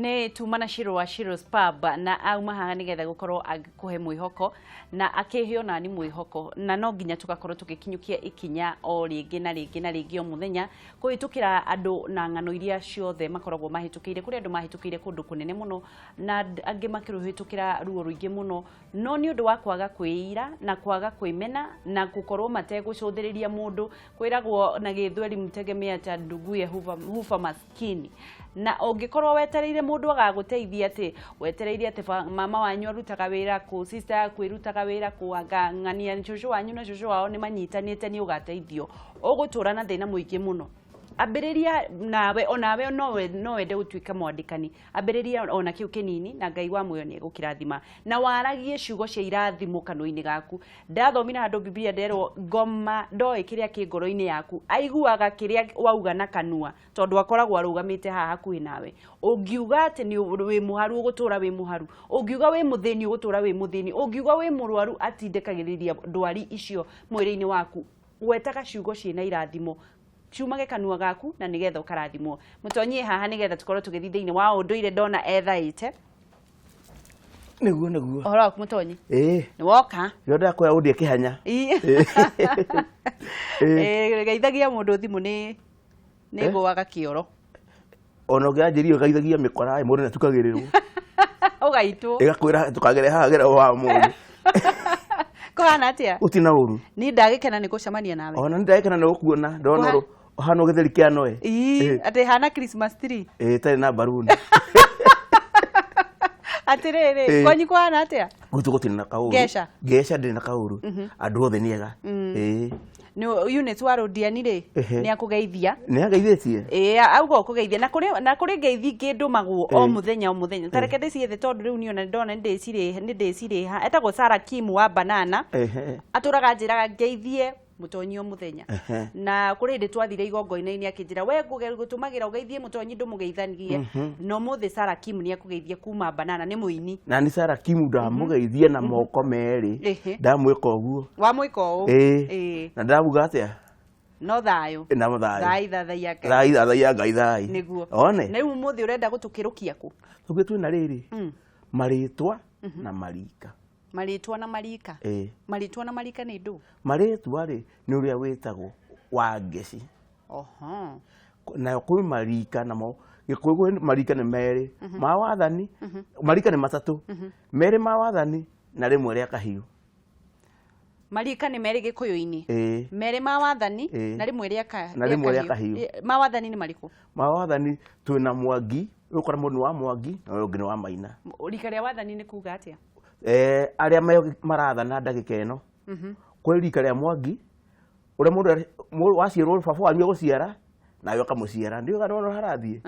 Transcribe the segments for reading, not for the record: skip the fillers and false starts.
Nĩ tuma na Shiro wa Shiro's Pub na auma haha nĩgetha gũkorwo agĩkũhe mwĩhoko na akĩhe onani mwĩhoko, na no nginya tũgakorwo tũgĩkinyũkia ikinya o rĩngĩ na rĩngĩ na rĩngĩ o mũthenya kũhĩtũkĩra andũ na ng'ano iria ciothe makoragwo mahĩtũkĩire. Kũrĩ andũ mahĩtũkĩire kũndũ kũnene mũno na angĩ makĩhĩtũkĩra ruo rũingĩ mũno, no nĩ ũndũ wa kwaga kwĩira na kwaga kwĩmena na gũkorwo mategũcũthĩrĩria mũndũ. Kwĩragwo na Gĩthweri, mtegemea cha nduguye hufa maskini. Na ũngĩkorwo wetereire mũndũ agagũteithia, atĩ wetereire atĩ mama wanyu arutaga wĩra kũ, sister yaku ĩrutaga wĩra kũ, anga ng'ania cũcũ wanyu na cũcũ wao nĩ manyitanĩte nĩ ũgateithio, ũgũtũra na thĩna mũingĩ mũno. Ambĩrĩria nawe, onawe no wende gũtuĩka mwandĩkani, ambĩrĩria ona kĩu kĩnini, na Ngai wa muoyo nĩ egũkĩrathima. Na waragie ciugo cia irathimo kanua-inĩ gaku. Ndathomire handũ Bibilia nderwo ngoma ndoĩ kĩrĩa kĩ ngoro-inĩ yaku, aiguaga kĩrĩa wauga na kanua, tondũ akoragwo arũgamĩte haha hakuhĩ nawe. Ũngiuga atĩ nĩ wĩ mũharu, ũgũtũra wĩ mũharu. Ũngiuga wĩ mũthĩni, ũgũtũra wĩ mũthĩni. Ũngiuga wĩ mũrwaru, atindĩkagĩrĩria ndwari icio mwĩrĩ-inĩ waku. Gwetaga ciugo ciĩna irathimo ciumage kanua gaku na nigetha ũkarathimwo. Mũtonyie haha nigetha tũkorwo tũgĩthiĩ thĩinĩ wa ũndũire, ndona ethaĩte. Nĩguo, nĩguo. Ũhoro waku, mũtonyi? Ĩĩ. Nĩ woka? Nĩo ndakwĩra ũndie kĩhanya. Ĩĩ, geithagia mũndũ thimũ nĩ Eh? ngũaga kĩoro. Ona ũngĩanjĩria ũgeithagia mĩkora ĩ, mũndũ nĩatukagĩrĩrwo. Ũgaitwo. Ĩgakwĩra tũkagere haha gera wa mũndũ. Kũhana atĩa? Gũtirĩ na ũru. Niĩ ndagĩkena nĩ gũcemania nawe. Ona nĩ ndagĩkena nĩ gũkuona, ndona ũhana gĩtheri kĩa noe. Ii, atĩ hana Christmas tree. Ĩĩ, ĩtarĩ na mbaruni. Atĩrĩrĩ, kwanyu kũhana atĩa? Gwitũ gũtirĩ na kaũru. Ngeca? Ngeca ndĩrĩ na kaũru, andũ othe nĩ ega. Ĩĩ. Nĩ unit wa Rũdiani rĩ, nĩ akũgeithia. Nĩ ageithĩtie. Ĩĩ, auga ũkũgeithia, na kũrĩ ngeithi ingĩ ndũmagwo o mũthenya o mũthenya. Ta reke ndĩciethe, tondũ rĩu niĩ ona ndona nĩ ndĩcirĩha. Etagwo Sarah Kim wa Banana. Atũraga njĩraga ngeithie mũtonyi o mũthenya. Na kũrĩ hĩndĩ twathire igongona-inĩ, akĩnjĩra we ngũtũmagĩra ũgeithie mũtonyi, ndũmũgeithanie. Na ũmũthĩ Sarah Kim nĩ akũgeithia kuma Banana, nĩ mũini. Na nĩ Sarah Kim ndamũgeithia na moko merĩ. Ndamwĩka ũguo. Wamwĩka ũũ. Ĩĩ. Na ndauga atĩa? No thayũ. Na thayũ. Thai, thathaiya Ngai. Thai, thathaiya Ngai, thai. Nĩguo. One. Na rĩu ũmũthĩ ũrenda gũtũkĩrũkia kũ? Tũgĩ twĩna rĩrĩ, marĩtwa na marika. Marĩtwa na marika. Ĩĩ. Marĩtwa na marika nĩ ndũ? Marĩtwa rĩ, nĩ ũrĩa wĩtagwo wa ngeci. Nayo kwĩ marika, namo Gĩkũyũ kwĩ marika nĩ merĩ ma wathani, marika nĩ matatũ, merĩ ma wathani na rĩmwe rĩa kahiũ. Marika nĩ merĩ Gĩkũyũ-inĩ. Ĩĩ. Merĩ ma wathani na rĩmwe rĩa Na rĩmwe rĩa kahiũ. Ma wathani nĩ marĩkũ? Ma wathani twĩna Mwangi, ũkora mũndũ nĩ wa Mwangi na ũyũ ũngĩ nĩ wa Maina. Rika rĩa wathani nĩ kuga atĩa? Arĩa marathana ndagĩka ĩno. Kwĩ rika rĩa Mwangi, ũrĩa mũndũ waciarwo, baba wanyu agũciara nawe ũkamũciara, ndiũĩ kana nĩwona harathiĩ.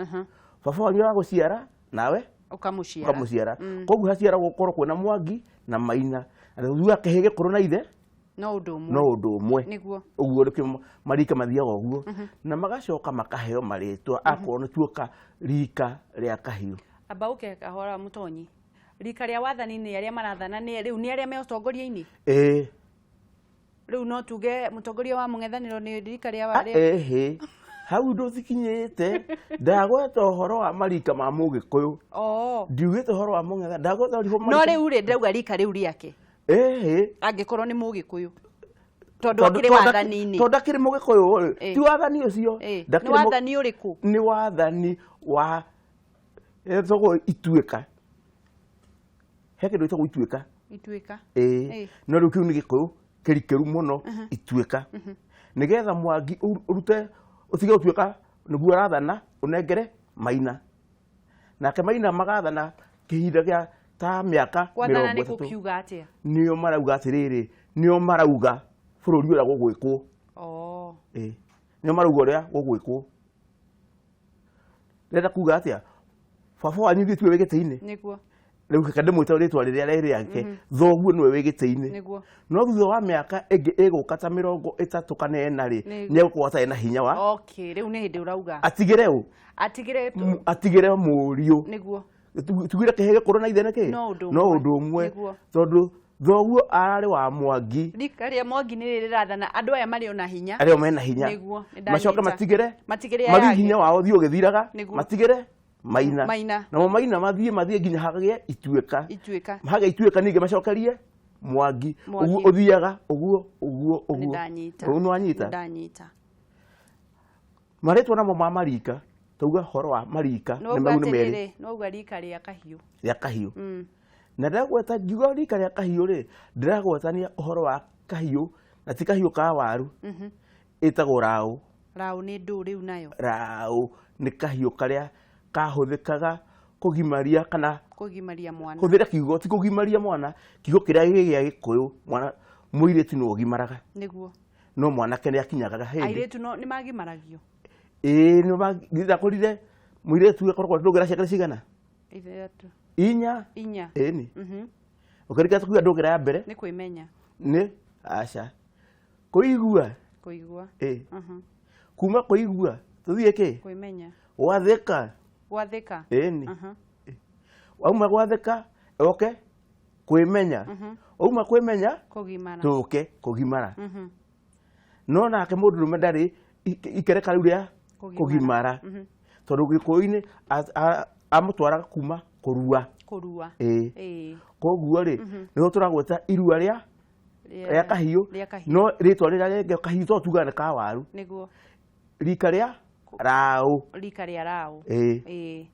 Baba wanyu agũciara nawe ũkamũciara. Ũkamũciara, koguo haciaragwo gũkorwo kwĩna Mwangi na Maina, na rĩu kĩhĩ gĩkũrũ na ithe. No ũndũ ũmwe. No ũndũ ũmwe. Ũguo nĩkĩo marika mathiaga ũguo na magacoka makaheo marĩtwa akorwo nĩ tuoka rika rĩa kahiũ. Amba ũke kahora, mũtonyi. Rika rĩa wathani nĩ arĩa marathana, nĩ rĩu nĩ arĩa me ũtongoria-inĩ? Ĩĩ. Rĩu no tuge mũtongoria wa mũng'ethanĩro nĩ rika rĩa Ah, ĩhĩ, hau ndũcikinyĩte, ndagweta ũhoro wa marika ma Mũgĩkũyũ. Ndiugĩte ũhoro wa mũng'etha, ndagweta ũhoro No rĩu rĩ, ndĩrauga rika rĩu rĩake. Ĩhĩ. Angĩkorwo nĩ Mũgĩkũyũ, tondũ akĩrĩ wathani-inĩ. Tondũ akĩrĩ Mũgĩkũyũ rĩ, ti wathani ũcio. Nĩ wathani ũrĩkũ? Nĩ wathani wa ĩtagwo ituĩka, he kĩndũ gĩtagwo ituĩka. Ituĩka. Ĩĩ. No rĩu kĩu nĩ Gĩkũyũ kĩrikĩru mũno. Ituĩka nĩgetha Mwangi ũrute ũtige gũtuĩka nĩguo ũrathana, ũnengere Maina, nake Maina magathana kĩhinda gĩa ta mĩaka Gwathana 30. nĩ gũkiuga atĩa? Nĩo marauga atĩrĩrĩ, nĩo marauga bũrũri ũrĩa gũgwĩkwo. Ĩĩ, nĩo marauga ũrĩa gũgwĩkwo. Ndĩrenda kuga atĩa? Baba wanyu ithuĩ tiwe wĩ gĩtĩ-inĩ. Rĩu reke ndĩmwĩte rĩtwa rĩrĩa rĩ rĩake, thoguo nĩwe wĩ gĩtĩ-inĩ. No thutha wa mĩaka ĩngĩ ĩgũka ta 30 kana 4 rĩ, nĩ egũkorwo atarĩ na hinya wa Okay, rĩu nĩ hĩndĩ ũrauga. Atigĩre ũ? Atigĩre. Atigĩre mũriũ. Tugire kĩhĩ gĩkũrũ na ithe nĩkĩ? No ũndũ No ũmwe. ũndũ ũmwe. Tondũ thoguo ararĩ wa Mwangi. Rika rĩa Mwangi nĩ rĩrĩ rĩrathana, andũ aya marĩ ona hinya. Arĩa mena hinya. Nĩguo, nĩ Macoke ndanyita. matigĩre Matigĩre aya mathiĩ angĩ. hinya wao thiĩ ũgĩthiraga. Matigĩre. Maina. Maina. Namo Maina mathiĩ mathiĩ nginya hagĩe Ituĩka. Ituĩka. Hagĩa Ituĩka ningĩ macokerie Mwangi. Mwangi. Ũguo ũthiaga ũguo ũguo Nĩ ũguo. ndanyita. Ũguo nĩwanyita? Nĩ ndanyita. Marĩtwa namo ma marika, tauga horo wa marika nĩ Nĩwauga mau nĩ merĩ. atĩrĩrĩ, nĩwauga rika rĩa kahiũ. Rĩa kahiũ. Na ndagweta ngiuga rika rĩa kahiũ rĩ, ndĩragwetania ũhoro wa kahiũ na ti kahiũ ka waru. Ĩtagwo raũ. Raũ nĩ ndũ rĩu nayo? Raũ nĩ kahiũ karĩa kahũthĩkaga kũgimaria kana kũgimaria mwana. Hũthĩra kiugo ti kũgimaria mwana, kiugo kĩrĩa gĩ gĩa Gĩkũyũ, mwana mũirĩtu nĩwe ũgimaraga. Nĩguo. No mwanake nĩ akinyaga hĩndĩ. Airĩtu no nĩ magimaragio? Ĩĩ, nĩ ndakorire mũirĩtu akoragwo ndũngĩra ciake cigana? 3. 4. 4. Ĩni. Ũkĩrika tukuga ndũngĩra ya mbere? Nĩ kwĩmenya. Nĩ aca. Kũigua. Kũigua. Ĩĩ. Kuma kũigua tũthiĩ kĩ? Kwĩmenya. Gwathĩka. Gwathĩka. Ĩni. Wauma gwathĩka oke kwĩmenya. Wauma kwĩmenya kũgimara. Tũke kũgimara. No nake mũndũrũme ndarĩ ikereka rĩu rĩa Kũgimara. kũgimara. Tondũ Gĩkũyũ-inĩ amũtwaraga kuma kũrua. Kũrua. Ĩĩ. Ĩĩ. Koguo rĩ, nĩho tũragweta irua rĩa rĩa kahiũ. Rĩa kahiũ. No rĩtwa rĩrĩa rĩngĩ kahiũ to tugaga nĩ ka waru. Nĩguo. Rika rĩa raũ. Rika rĩa raũ. Ĩĩ. Ĩĩ.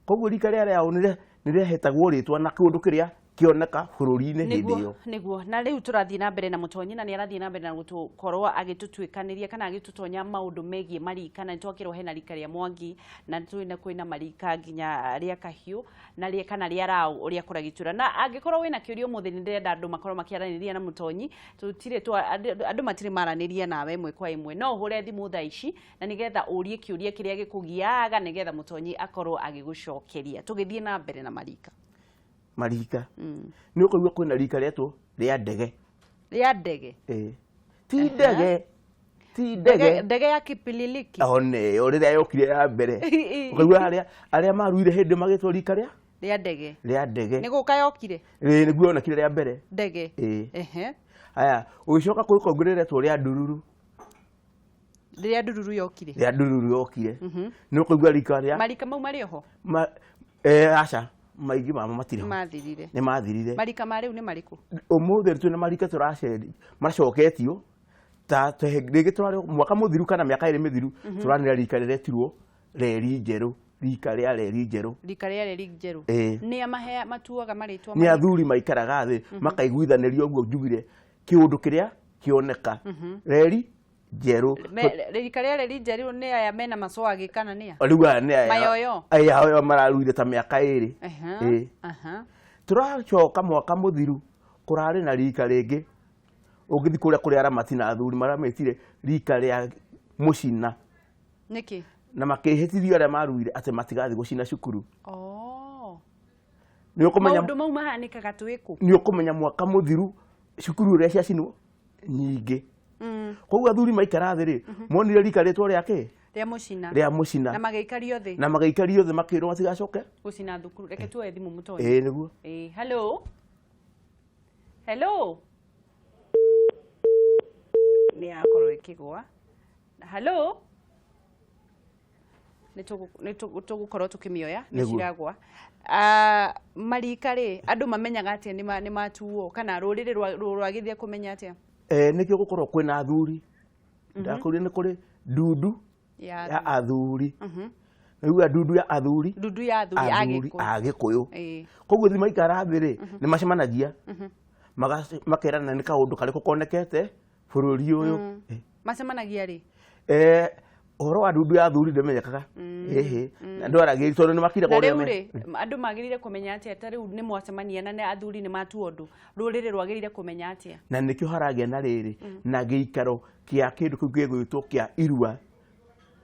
Koguo rika rĩa raũ nĩ rĩahetagwo rĩtwa na kĩũndũ kĩrĩa kĩoneka bũrũri-inĩ hĩndĩ Nĩguo, ĩyo. nĩguo. Na rĩu tũrathiĩ na mbere na Mũtonyi, na nĩ arathiĩ na mbere na gũtũkorwo agĩtũtuĩkanĩria kana agĩtũtonya maũndũ megiĩ marika, na nĩtwakĩrwo hena rika rĩa Mwangi, na nĩtũĩ kwĩna marika nginya rĩa kahiũ na rĩa kana rĩa raũ ũrĩa kũragĩtura. Na angĩkorwo wĩna kĩũria ũmũthĩ, nĩ ndĩrenda andũ makorwo makĩaranĩria na Mũtonyi. Tũtirĩ twa, andũ matirĩ maranĩria nawe ĩmwe kwa ĩmwe. No ũhũre thimũ thaa ici na nĩgetha ũrie kĩũria kĩrĩa gĩkũgiaga nĩgetha Mũtonyi akorwo agĩgũcokeria. Tũgĩthiĩ na mbere na marika. Marika. Nĩ ũkũigua kwĩna rika rĩetwo rĩa ndege. Rĩa ndege? Ĩĩ. Ti ndege. Ti ndege. Ndege ya Kipililiki. One ĩyo rĩrĩa yokire ya mbere. Ũkaigua arĩa maruire hĩndĩ magĩtwo rika rĩa? Rĩa ndege. Rĩa ndege. Nĩ gũka yokire? Ĩĩ, nĩguo yonekire rĩa mbere. Ndege. Ĩĩ. Ehe. Haya, ũgĩcoka kwĩ kũngĩ rĩretwo rĩa ndururu. Rĩrĩa ndururu yokire. Rĩa ndururu yokire. Nĩ ũkũigua rika rĩa Marika mau marĩ oho? Aca, maingĩ mamo matirĩ ho. Mathirire. Nĩ mathirire. Marika ma rĩu nĩ marĩkũ? Ũmũthĩ twĩna marika tũraceri, macoketio ta rĩngĩ tũrarĩ mwaka mũthiru kana mĩaka ĩrĩ mĩthiru, tũranĩra rika rĩretirwo reri njerũ, rika rĩa reri njerũ. Rika rĩa reri njerũ. Ĩĩ. Nĩ a matuaga marĩtwa Nĩ marĩa? athuri maikaraga thĩ, makaiguithanĩria ũguo njugire kĩũndũ kĩrĩa kĩoneka. Reri njerũ. Rika rĩa reri njerũ nĩ aya mena macwagĩ kana nĩ a? Rĩu aya nĩ aya. Mayoyo. Aya aya mararuire ta mĩaka ĩrĩ. Ĩĩ. Tũracoka mwaka mũthiru kũrarĩ na rika rĩngĩ. Ũngĩthiĩ kũrĩa kũrĩa aramati na athuri maramĩtire rika rĩa mũcina. Nĩkĩ? Na makĩhĩtithio arĩa maruire atĩ matigathiĩ gũcina cukuru. Nĩ ũkũmenya Maũndũ mau mahanĩkaga twĩ kũ? Nĩ ũkũmenya mwaka mũthiru cukuru ũrĩa ciacinwo nyingĩ. Koguo athuri maikara thĩ rĩ, monire rika rĩtwa rĩa kĩ? Rĩa mũcina. Rĩa mũcina. Na magĩikario thĩ. Na magĩikario thĩ makĩrwo matigacoke gũcina thukuru. Reke tuoe thimũ Mũtonyi. Ĩĩ, nĩguo. Ĩĩ, hello. Hello. Nĩ yakorwo ĩkĩgũa. Hello. Nĩ tũgũkorwo tũkĩmĩoya, nĩ Nĩguo. ciragwa. Marika rĩ, andũ mamenyaga atĩa nĩ matuo kana rũrĩrĩ rwagĩrĩire kũmenya atĩa? Nĩkĩo gũkorwo kwĩna athuri. Ndakũria nĩ kũrĩ ndundu ya athuri. Nĩguo ndundu ya athuri. Ndundu ya athuri a Athuri Gĩkũyũ. a Gĩkũyũ. Ĩĩ. Koguo thi maikara thĩ rĩ, nĩ macemanagia. Makerana nĩ kaũndũ karĩkũ konekete bũrũri ũyũ. Macemanagia rĩ? Ũhoro wa ndundu ya athuri ndĩmenyekaga. Ĩhĩ. Na ndwaragĩrĩria tondũ nĩ makire Na kũrĩa rĩu me- rĩ, andũ magĩrĩire kũmenya atĩa? Ta rĩu nĩ mwacemania na nĩ athuri nĩ matua ũndũ. Rũrĩrĩ rwagĩrĩire kũmenya atĩa? Na nĩkĩo haragĩa na rĩrĩ, na gĩikaro kĩa kĩndũ kĩu gĩgwĩtwo kĩa irua.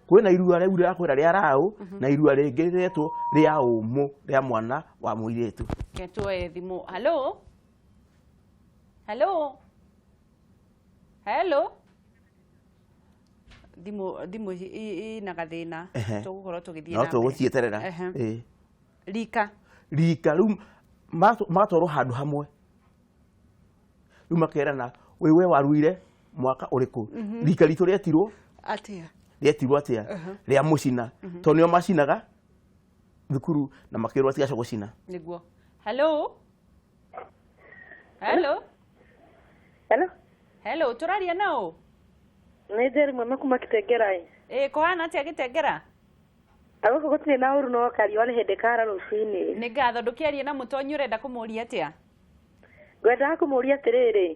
Kwĩna irua rĩu rĩrakwĩra rĩa raũ, na irua rĩngĩ rĩretwo rĩa ũmũ, rĩa mwana wa mũirĩtu. Reke tuoe thimũ. Hello? Hello? Hello? Thimũ, thimũ ina gathĩna. Tũgũkorwo tũgĩthiĩ No na mbere. tũgũcieterera. Ĩĩ. Rika. Rika rĩu matwarwo handũ hamwe. Rĩu makerana, wĩ we waruire mwaka ũrĩkũ? Rika ritũ rĩetirwo? Atĩa? Rĩetirwo atĩa? Rĩa mũcina. Tondũ nĩo macinaga Thukuru na makĩrwo matigacoka gũcina. Nĩguo. Hello, hello. Hello. Hello, tũraria nao? Nĩ Njeri mwema kuma Kitengera ĩ. Ĩ, kũhana atĩa Gĩtengera? Agũkũ gũtirĩ na ũru, no kariũa nĩ hĩndĩ kara rũcinĩ. Nĩ ngatho. Ndũkĩarie na mũtonyi, ũrenda kũmũria atĩa? Ngwendaga kũmũria atĩrĩrĩ,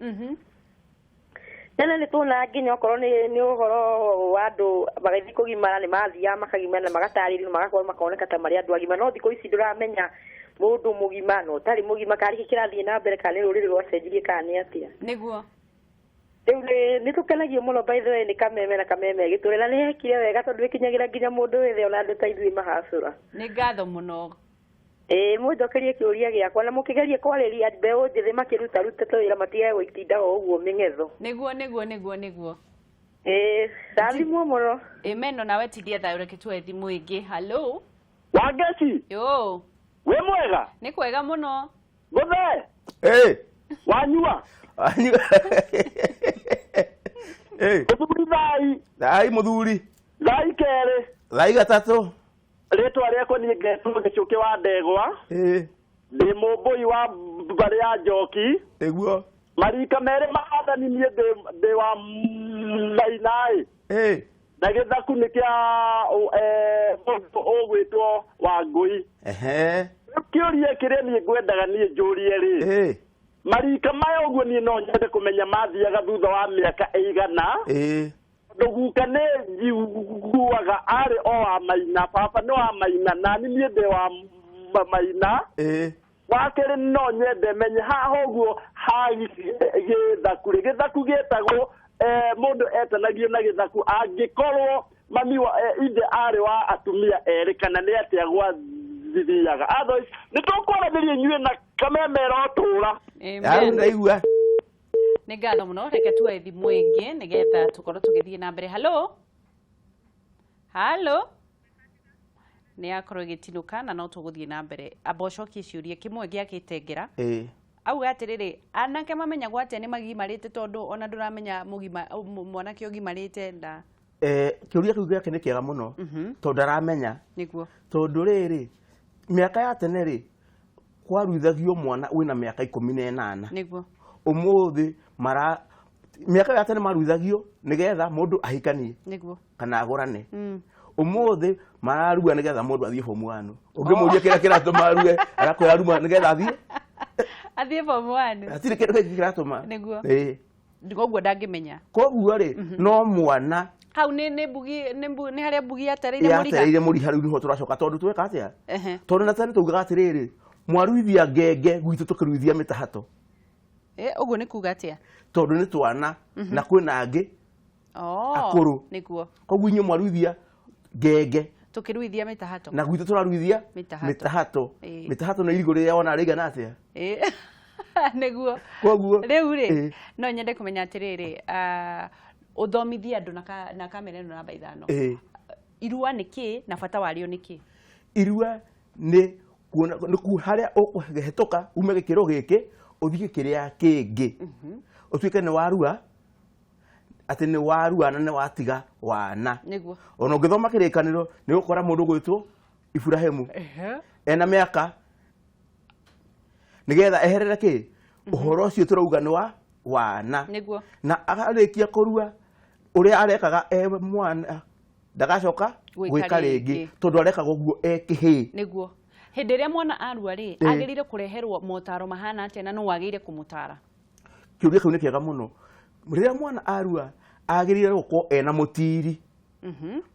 tene nĩ tuonaga nginya okorwo nĩ ũhoro wa andũ magĩthiĩ kũgimara, nĩ mathiaga makagimara na magatarĩrio, magakorwo makoneka ta marĩ andũ agima, no thikũ ici ndũramenya mũndũ mũgima na ũtarĩ mũgima, kana nĩkĩ kĩrathiĩ na mbere, kana nĩ rũrĩrĩ rwacenjirie, kana nĩ atĩa. Rĩu nĩ tũkenagio mũno, by the way, nĩ Kameme na Kameme gĩtũre na nĩ hekire wega tondũ ĩkinyagĩra nginya mũndũ wĩthĩ ona andũ ta ithuĩ mahacũra. Nĩ ngatho mũno. Ĩĩ, mũnjokerie kĩũria gĩakwa na mũkĩgerie kwarĩria mbeũ njĩthĩ makĩrutarute tũwĩra, matigage gũitinda o ũguo mĩng'etho. Nĩguo. Ĩĩ, ndathimwo mũno. Amen, nawe tindia thayũ. Reke tuoe thimũ ĩngĩ. Hello. Wangeci. Yo. Wĩ mwega? Nĩ kwega mũno. Gũthe. Ĩ. Wanyua? Ĩ. Mũthuri, thai. Thai, mũthuri. Thai kerĩ. Thai gatatũ. Rĩtwa rĩakwa niĩ ngetwo Gĩcũkĩ wa Ndegwa. Ndĩ mũmbũi wa mbarĩ ya Njoki. Marika merĩ maathani, niĩ ndĩ wa Mainaĩ. Na gĩthaku nĩ kĩa mũndũ ũgwĩtwo Wangũi. Rĩu kĩũria kĩrĩa niĩ ngwendaga niĩ njũrie rĩ, marika maya ũguo niĩ no nyende kũmenya mathiaga thutha wa mĩaka ĩigana, tondũ guka nĩ njiguaga arĩ o wa Maina, baba nĩ wa Maina, nani niĩ ndĩ wa Maina. Wa kerĩ, no nyende menye haha ũguo ha gĩthaku rĩ, gĩthaku gĩtagwo mũndũ etanagio na gĩthaku angĩkorwo mami wa ithe arĩ wa atumia erĩ, kana nĩ atĩa gwathiaga? Otherwise nĩ tũkwaranĩria inyuĩ na Kameme ĩrotũra. Hau Amen. ndaigua. Nĩ ngatho mũno. Reke tuoe thimũ ĩngĩ nĩgetha tũkorwo tũgĩthiĩ na mbere. Hello, hello. Nĩ yakorwo ĩgĩtinũka na no tũgũthiĩ na mbere. Amba ũcokie ciũria kĩmwe gĩa Gĩtengera. Auga atĩrĩrĩ, anake mamenyagwo atĩa nĩ magimarĩte, tondũ ona ndũramenya mũgima mwanake ũgimarĩte na Kĩũria kĩu gĩake nĩ kĩega mũno tondũ ndaramenya. Tondũ rĩrĩ, mĩaka ya tene rĩ, kwaruithagio mwana wĩna mĩaka 18. Ũmũthĩ mara mĩaka ya tene maruithagio nĩgetha mũndũ ahikanie kana agũrane. Ũmũthĩ mararua nĩgetha mũndũ athiĩ form one. Ũngĩmũria kĩrĩa kĩratũma arue, arakwĩra aruma nĩgetha athiĩ Athiĩ form one. Hatirĩ kĩndũ kĩngĩ kĩratũma. Koguo ndangĩmenya. Koguo rĩ, no mwana Hau nĩ mbugi nĩ harĩa mbugi yatereire mũriga. Yatereire mũriha. Rĩu nĩho tũracoka tondũ tweka atĩa? Tondũ na tene taugaga atĩrĩrĩ, mwaruithia ngenge, gwitũ tũkĩruithia mĩtahato. Ũguo nĩ kuga atĩa? Tondũ nĩ twana na kwĩna angĩ akũrũ. Koguo inyuĩ mwaruithia ngenge, Tũkĩruithia mĩtahato. Na gwitũ tũraruithia Mĩtahato. Mĩtahato. Mĩtahato nĩ irigũ rĩrĩa wona rĩigana atĩa. Nĩguo. Koguo Rĩu rĩ, no nyende kũmenya atĩrĩrĩ, ũthomithie andũ na kamera ĩno namba 5. Irua nĩ kĩ na bata warĩo nĩ kĩ? Irua nĩ kuona nĩ ku harĩa ũkũhetũka ume gĩkĩro gĩkĩ ũthiĩ kĩrĩa kĩngĩ, ũtuĩke nĩ warua, atĩ nĩ warua na nĩ watiga wana. Ona ũngĩthoma Kĩrĩkanĩro nĩ ũgũkora mũndũ ũgwĩtwo Iburahĩmu ena mĩaka nĩgetha eherere kĩ ũhoro ũcio tũrauga nĩ wa wana. Na arĩkia kũrua, ũrĩa arekaga e mwana ndagacoka gwĩka gwĩka rĩngĩ, rĩngĩ. Tondũ arekaga ũguo e kĩhĩĩ. Nĩguo. Hĩndĩ ĩrĩa mwana arua rĩ, agĩrĩire kũreherwo motaro mahana atĩa, na nũ wagĩrĩire kũmũtara? Kĩũria kĩu nĩ kĩega mũno. Rĩrĩa mwana arua, agĩrĩire gũkorwo ena mũtiri,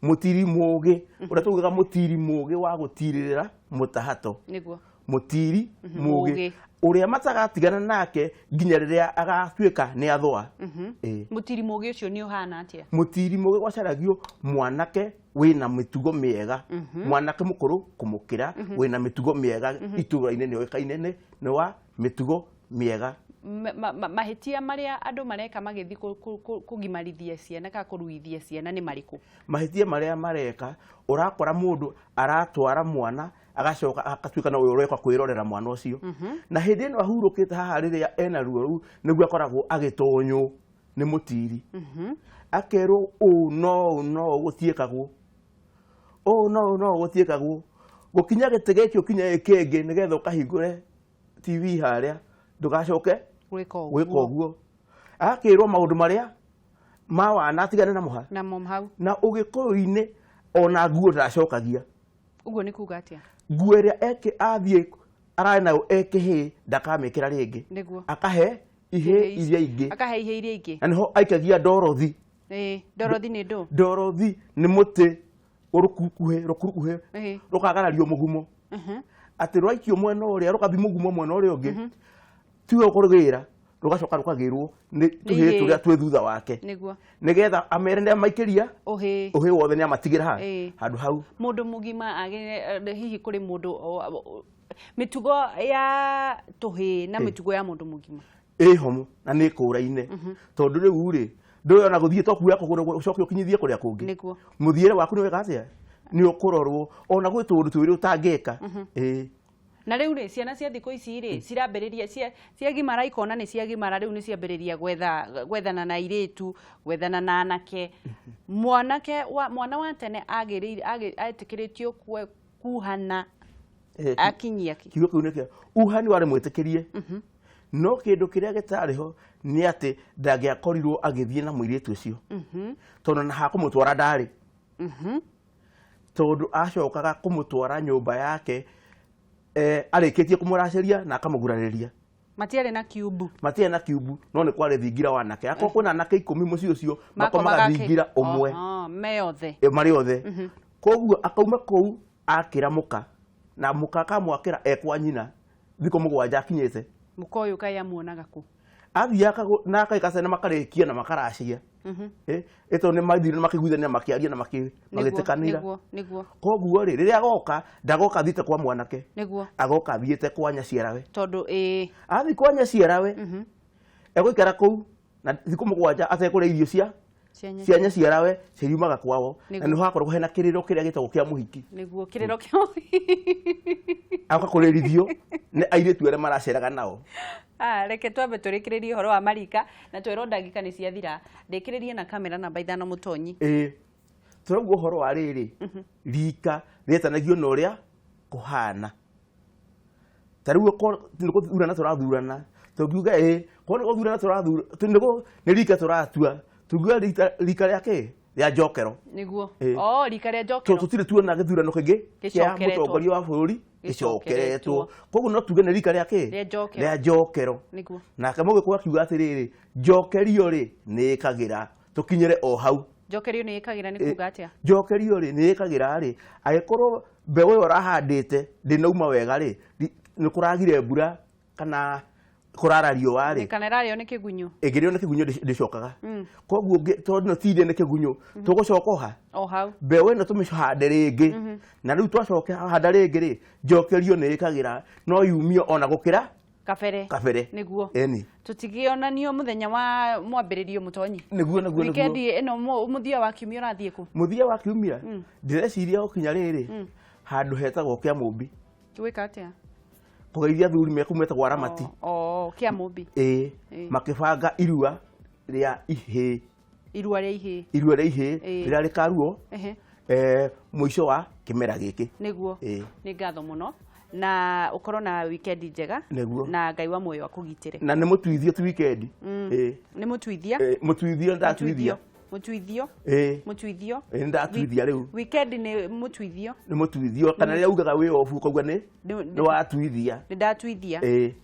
mũtiri mũgĩ, ũrĩa tugaga mũtiri mũgĩ wa gũtirĩrĩra mũtahato. Mũtiri mũgĩ Mũgĩ. Ũrĩa matagatigana nake nginya rĩrĩa agatuĩka nĩ athũa. Mũtiri mũgĩ ũcio nĩ ũhana atĩa? Mũtiri mũgĩ gwacaragio mwanake wĩna mĩtugo mĩega, mwanake mũkũrũ kũmũkĩra, wĩna mĩtugo mĩega itũra-inĩ, nĩ oĩkaine nĩ wa mĩtugo mĩega. Mahĩtia marĩa andũ mareka magĩthiĩ kũgimarithia ciana kana kũruithia ciana nĩ marĩkũ? Mahĩtia marĩa mareka, ũrakora mũndũ aratwara mwana, agacoka agatuĩka no we ũreka kwĩrorera mwana ũcio, na hĩndĩ ĩno ahurũkĩte haha rĩrĩa ena ruo rũu, nĩguo akoragwo agĩtonywo nĩ mũtiri, akerwo ũũ no ũũ no ũũ gũtiĩkagwo, ũũ no ũũ no ũũ gũtiĩkagwo. Gũkinya gĩtĩ gĩkĩ ũkinye kĩngĩ nĩgetha ũkahingũre TV harĩa ndũgacoke gwĩka gwĩka ũguo. Agakĩrwo maũndũ marĩa ma wana atigane namo ha namo hau. Na ũgĩkũyũ-inĩ ona nguo ndacokagia. Ũguo nĩ kuga atĩa? Nguo ĩrĩa athiĩ ararĩ nayo ekĩhĩ ndakamĩkĩra rĩngĩ. Nĩguo. Akahe ihĩ iria ingĩ. Akahe ihĩ iria ingĩ. Na nĩho aikagia ndorothi. Ndorothi nĩ ndũ? Ndorothi nĩ mũtĩ rũkurukuhĩ rũkagarario mũgumo. Atĩ rwaikio mwena ũrĩa rũgathiĩ mũgumo mwena ũrĩa ũngĩ. Tiwe ũkũrũgĩra rũgacoka rũkagĩrwo nĩ tũhĩĩ tũrĩa twĩ thutha wake. Nĩguo. Nĩgetha amere nĩ amaikĩria ũhĩĩ ũhĩĩ wothe nĩ amatigĩra handũ hau. Mũndũ mũgima agĩrĩire hihi kũrĩ mũndũ mĩtugo ya tũhĩĩ na mĩtugo ya mũndũ mũgima ĩho na nĩ kũraine. Tondũ rĩu rĩ ndũĩ ona gũthiĩ to kuoya kũgũrũ ũcoke ũkinyithie kũrĩa kũngĩ. Nĩguo. Mũthiĩre waku nĩ wega atĩa? Nĩ ũkũrorwo ona gwĩ tũũndũ twĩrĩ ũtangĩka. Na rĩu rĩ ciana cia thikũ ici rĩ cirambĩrĩria ciagimara ikona nĩ ciagimara rĩu nĩ ciambĩrĩria gwethana na airĩtu, gwethana na anake. Mwanake wa mwana wa tene agĩrĩire etĩkĩrĩtio kuhana akinyia kĩ? Kiugo kĩu nĩkĩo uhani warĩ mwĩtĩkĩrie. No kĩndũ kĩrĩa gĩtarĩ ho nĩ atĩ ndangĩakorirwo agĩthiĩ na mũirĩtu ũcio. Tondũ na hakũmũtwara ndarĩ. Tondũ acokaga kũmũtwara nyũmba yake arĩkĩtie kũmũracĩria na akamũgurarĩria. Matiarĩ na kiumbu. Matiarĩ na kiumbu no nĩ kwarĩ thingira wa anake. Akorwo kwĩna anake 10 mũciĩ ũcio makomaga thingira ũmwe. Me othe. Marĩ othe. Koguo akauma kũu akĩra mũka na mũka akamwakĩra ekwa nyina thikũ 7 akinyĩte. Mũka ũyũ kaĩ amuonaga kũ? Athiaga na akaikara na makarĩkia na makaracia. Ĩtondũ nĩ mathire makĩiguithania makĩaria na magĩtĩkanĩra. Nĩguo, nĩguo. Koguo rĩ rĩrĩa agoka ndagoka athiĩte kwa mwanake. Nĩguo. Agoka athiĩte kwa nyaciarawe. Tondũ athiĩ kwa nyaciarawe egũikara kũu na thikũ 7 atekũrĩa irio cia cia nyaciarawe ciriumaga kwao. Na nĩho hakoragwo hena kĩrĩro kĩrĩa gĩtagwo kĩa mũhiki. Nĩguo kĩrĩro kĩa mũhiki. Agoka kũrĩrithio nĩ airĩtu arĩa maraceraga nao. Reke twambe tũrĩkĩrĩrie ũhoro wa marika na twerwo ndagĩka nĩ ciathira. Ndĩkĩrĩrie na kamera namba 5 mũtonyi. Tũrauga ũhoro wa rĩrĩ rika rĩetanagio na ũrĩa kũhana. Ta rĩu nĩ gũthurana tũrathurana tũngiuga korwo nĩ gũthurana tũrathurana nĩ rika tũratua tũngiuga rika rĩa kĩ? Rĩa njokero. Nĩguo. Rika rĩa njokero. Tũtirĩ tuona gĩthurano kĩngĩ kĩa mũtongoria wa bũrũri gĩcokeretwo. Koguo no tuge nĩ rika rĩa kĩ? Rĩa njokero. Nĩguo. Nake mũgĩkũyũ akiuga atĩrĩrĩ njokerio rĩ nĩ ĩkagĩra tũkinyĩre o hau. Njokerio nĩ ĩkagĩra nĩ kuga atĩa? Njokerio rĩ nĩ ĩkagĩra rĩ angĩkorwo mbeũ ĩyo ũrahandĩte ndĩnauma wega rĩ nĩ kũragire mbura kana kũrara riũa rĩ kana ĩrarĩo nĩ kĩgunyũ. Ĩngĩrĩo nĩ kĩgunyũ ndĩcokaga. Koguo tondũ no tinde nĩ kĩgunyũ tũgũcoka ha o hau mbeũ ĩno tũmĩhande rĩngĩ. Na rĩu twacoka handa rĩngĩ rĩ njokerio nĩ ĩkagĩra no yumio ona gũkĩra kabere. Kabere. Nĩguo. Eni. Tũtigĩonanio mũthenya wa mwambĩrĩrio mũtonyi. Nĩguo nĩguo nĩguo. Wikendi ĩno mũthia wa kiumia ũrathiĩ kũ? Mũthia wa kiumia ndĩreciria gũkinya rĩrĩ handũ hetagwo kĩa Mũmbi. Gwĩka atĩa? Kũgeithia athuri mekũu metagwo aramati. Kĩa Mũmbi. Makĩbanga irua rĩa ihĩĩ. Irua rĩa ihĩĩ. Irua rĩa ihĩĩ rĩrĩa rĩkaruo mũico wa kĩmera gĩkĩ. Nĩguo. Nĩ ngatho mũno na ũkorwo na wikendi njega. Nĩguo. Na Ngai wa muoyo akũgitĩre. Na nĩ mũtuithio ti wikendi. Nĩ mũtuithia. Mũtuithio ndatuithia. Mũtuithio. Mũtuithio. Ndatuithia rĩu. Wikendi nĩ mũtuithio. Nĩ mũtuithio kana rĩrĩa ugaga wĩ obu ũkauga nĩ watuithia. Nĩ ndatuithia.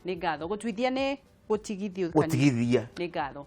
Nĩ ngatho. Gũtuithia nĩ gũtigithia. Gũtigithia. Nĩ ngatho.